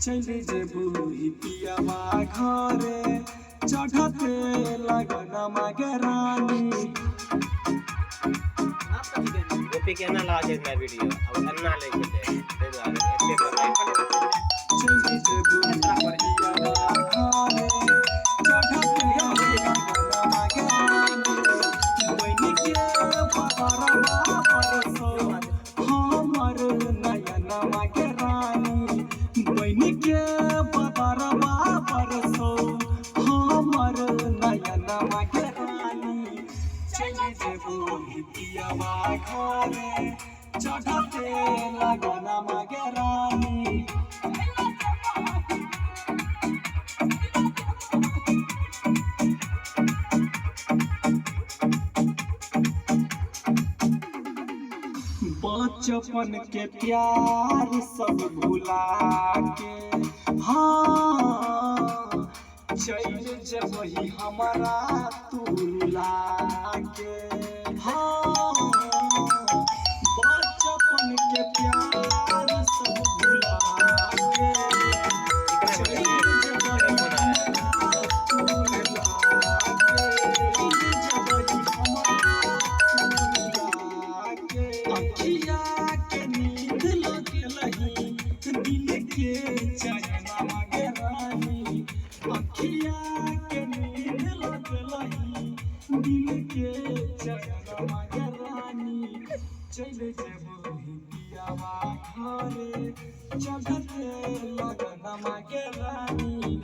चलि जेबू पियावा घरे चढ़ते लगन मागे रानी। गोपी के एना लगा छै वीडियो अब एना लै छलै, ताहि दुआरे एते चलि जेबू पियावा घरे चढ़ते लगन मागे रानी। बनि के बबरवा परसो हमर नयन मागे रानी। बनि के बबरवा परसो हमर नयन मागे रानी। चलि जेबू पियावा घरे चढ़ते लगन मागे रानी। बचपन के प्यार सब भुला के, हाँ, चल जबही हमारा तू रुला के, हाँ, बचपन के प्यार सब भुला के, चल जबही हमारा तू रुला के, जबही हमारा अखिया के नींद लगलही, दिल के चैन मागे रानी। अखिया के नींद लगलही, दिल के चैन मागे रानी। चल जेबू पियावा घरे चढ़ते लगन मागे रानी।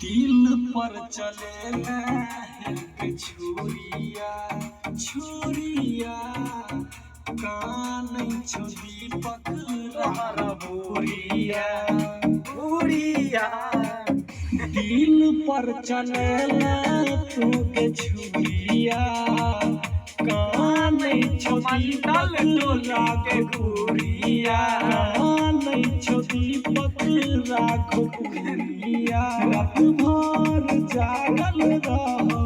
दिल पर चले एक छुरिया छुरिया, कान छो दीपक रहर बुरिया बुढ़िया। दिल पर चले तू के छुरिया, कान छो दीपक टोला के गुड़िया, कान छो दीपक राखो गुड़िया। रात भर जागल रहो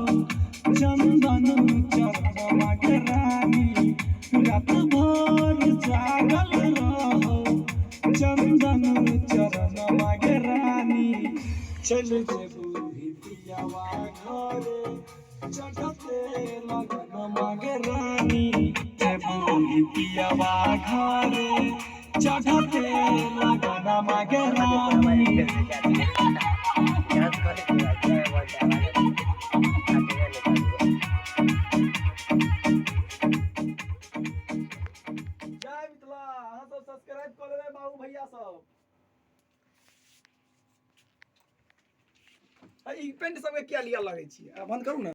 चंदन चरण मागे रानी। रात भर जागल रहो चंदन चरण मागे रानी। चल जेबू पियावा घरे चढ़ते लगन मागे रानी। जेबू पियावा घरे चढ़ते लगन मागे रानी। डांस करे के जय मिथिला। अहाँ सब सब्सक्राइब कऽ लेबै बाबू भैया सब। ई पेंट सबके किया लिया लगै छी? आ बंद करू ने।